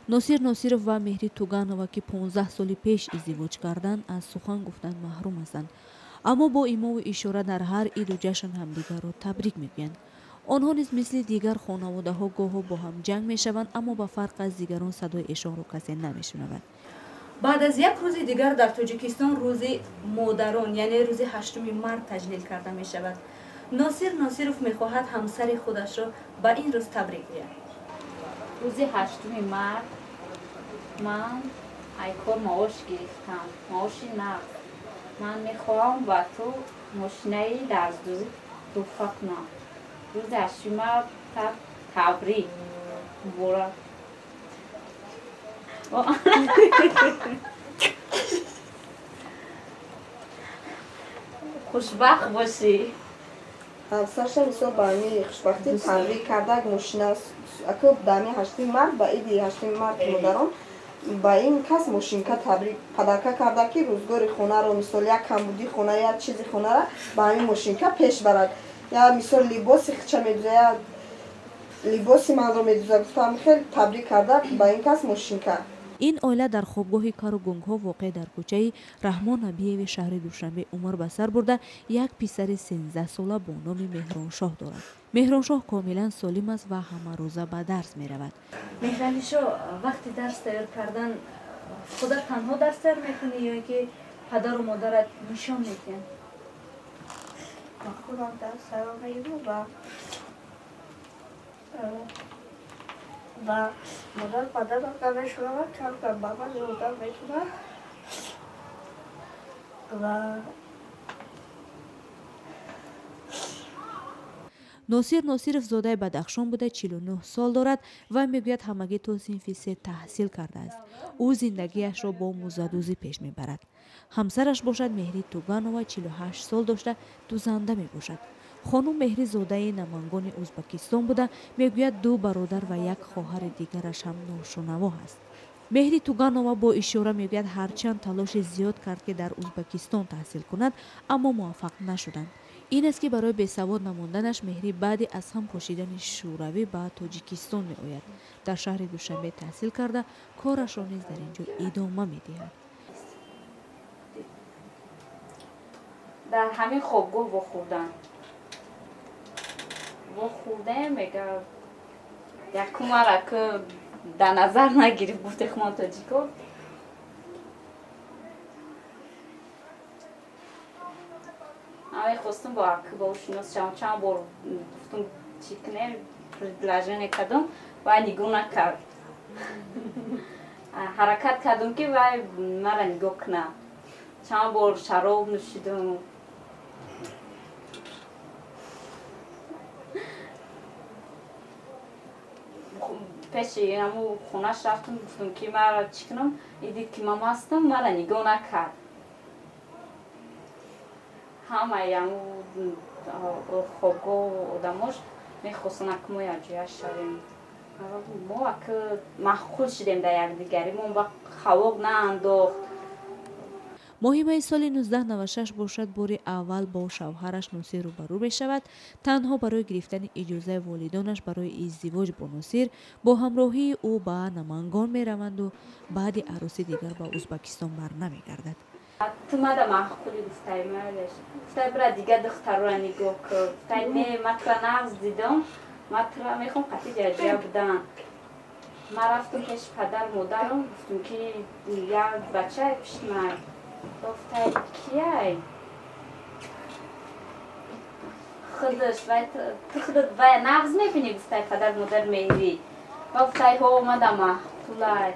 Носир Носиров ва Меҳри Туганова, ки 15 соли пеш издивоҷ карданд, аз сухан гуфтан маҳрум ҳастанд, аммо бо имову ишора дар ҳар иду ҷашн ҳамдигарро табрик мегӯянд. Онҳо низ мисли дигар хонаводаҳо гоҳо бо ҳам ҷанг мешаванд, аммо ба фарқ аз дигарон садои эшонро касе намешунавад. Баъд аз як рӯзи дигар дар Тоҷикистон Рӯзи модарон, яъне рӯзи 8-уми март, таҷлил карда мешавад. Носир Носиров мехоҳад ҳамсари худашро ба ин рӯз табрик гӯяд. Рӯзи 8-уми март ман ай кор маош гирифтам, маоши нақд. Ман мехоҳам ба ту мошинаи дарздӯзӣ туҳфа кунам. Рӯзи 8-уми март табрик, муборак. Хушбахт бошӣ. Ҳамсарша мисол ба ҳамин хушбахтӣ табрик карда, мошина аку ба ҳамин 8-уми март, ба иди 8-уми марти модарон ба ин кас мошинка табрик подарка карда, ки рӯзгори хонаро, мисол, як камбудии хона, як чизи хонара ба ҳамин мошинка пеш барад. Я мисол либоси хича медуза, я либоси манро медуза, гуфтам, хел табрик карда ба ин кас мошинка. Ин оила дар хобгоҳи кару гунгҳо, воқеъ дар кӯчаи Раҳмон Набиеви шаҳри Душанбе, умр ба сар бурда, як писари 13сола бо номи Меҳроншоҳ дорад. Меҳроншоҳ комилан солим аст ва ҳамарӯза ба дарс меравад. Меҳралишо, вақти дарс тайёр кардан худат танҳо дарс тайёр мекунӣ ё ин ки падару модарат нишон медиҳанд? Ба худам дарс тайёр мекунам ва модар падарам намешунавад, кам-кам ба ман ёрдам мекунад ва Носир Носиров зодаи Бадахшон буда, 49 сол дорад ва мегӯяд, ҳамагӣ то синфи се таҳсил кардааст. Ӯ зиндагиашро бо мӯзадӯзӣ пеш мебарад. Ҳамсараш бошад, Меҳри Туганова, 48 сол дошта, дузанда мебошад. Хонум Меҳри зодаи Намангони Ӯзбакистон буда, мегӯяд, ду бародар ва як хоҳари дигараш ҳам ношунаво ҳаст. Меҳри Туганова бо ишора мегӯяд, ҳарчанд талоши зиёд кард, ки дар Ӯзбакистон таҳсил кунад, аммо муваффақ нашуданд. Ин аст, ки барои бесавод намонданаш Меҳрӣ баъди аз ҳам пошидани Шӯравӣ ба Тоҷикистон меояд, дар шаҳри Душанбе таҳсил карда, корашро низ дар ин ҷо идома медиҳад. Дар ҳамин хобгоҳ вохӯрданд, вохӯрдем. Мега, якумара ку дар назар нагирифт, гуфте хумон тоҷико. Ман мехостум бо аки бо шинос шавам. Чанд бор гуфтум, чӣ кунем, предложение кардум, вай нигоҳ накард. Ҳаракат кардум, ки вай мара нигоҳ кунад. Чанд бор шароб нӯшидум. Пеши ҳаму хонаш рафтум, гуфтум, ки мара чӣ кунам. И дид, ки ман мастам, мара нигоҳ накард. Ҳамаи ҳаму хобгоҳ одамош мехостанд, аки мо якҷоя шавем. Мо аки маъқул шидем дар якдигарӣ, мо ба хавоқ наандохт. Моҳи майи соли 1996 бошад, бори аввал бо шавҳараш Носир рӯбарӯ мешавад. Танҳо барои гирифтани иҷозаи волидонаш барои издивоҷ бо Носир бо ҳамроҳии ӯ ба Намангон мераванду баъди арӯсӣ дигар ба Ӯзбакистон барнамегардад. Ту мада маъқулӣ, гуфтай, майлеш. Гуфтай, бира, дига духтарора нигоҳ кун. Гуфтай, не, ма тура нағз дидам, ма тура мехоҳам қатъи ҷаҷоя будан. Ман рафтум пеши падару модарам, гуфтум, ки як бачае пишти ман. Гуфтай, кияй? Худаш вай, ту худат вай нағз мебинӣ, гуфтай падару модар Меҳрӣ. Ва гуфтай, ҳо, мада маъқулай,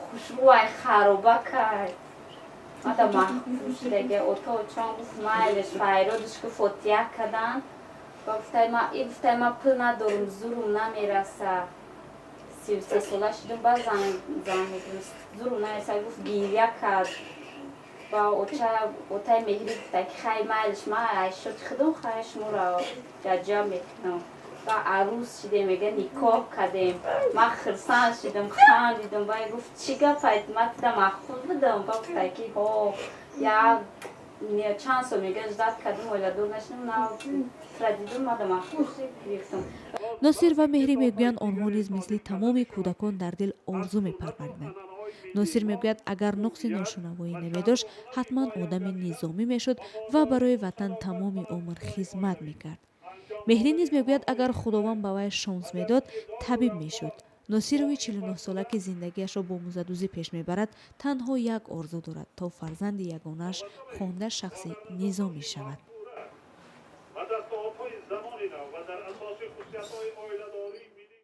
хушрӯай, харобакай, мада маъқул шудаги. Ото чон гуфт, майлеш, файродиш ку, фотиҳа карданд. Ва гуфтай, ма и гуфтай, ма пул надорум, зурум намераса. 33 сола шудум, ба зан зан мекунам, зурум намереса, гуфт, гиря кард. Ва оча, отаи Меҳрӣ гуфта, ки хай, майлиш, ма айшоти худум, хай, шуморо ҷаҷа мекунам. Ва арӯс шидем, мега, никоҳ кардем. Ман хирсанд шидам, хандидам. Вай гуфт, чӣ гапай, ма туда маъқул будам? Ба гуфтай, ки ҳо, як Чанд сол мега ждать кардим, оиладор нашидем, на тра дидум, мада маъқул гирифтам. Носир ва Меҳрӣ мегӯянд, онҳо низ мисли тамоми кӯдакон дар дил орзу мепарвариданд. Носир мегӯяд, агар нуқси ношунавоӣ намедошт, ҳатман одами низомӣ мешуд ва барои ватан тамоми умр хизмат мекард. Меҳрӣ низ мегӯяд, агар Худованд ба вай шонс медод, табиб мешуд. Носирови 49-сола, ки зиндагиашро бо музадӯзӣ пеш мебарад, танҳо як орзу дорад, то фарзанди ягонааш хонда шахси низомӣ шавад.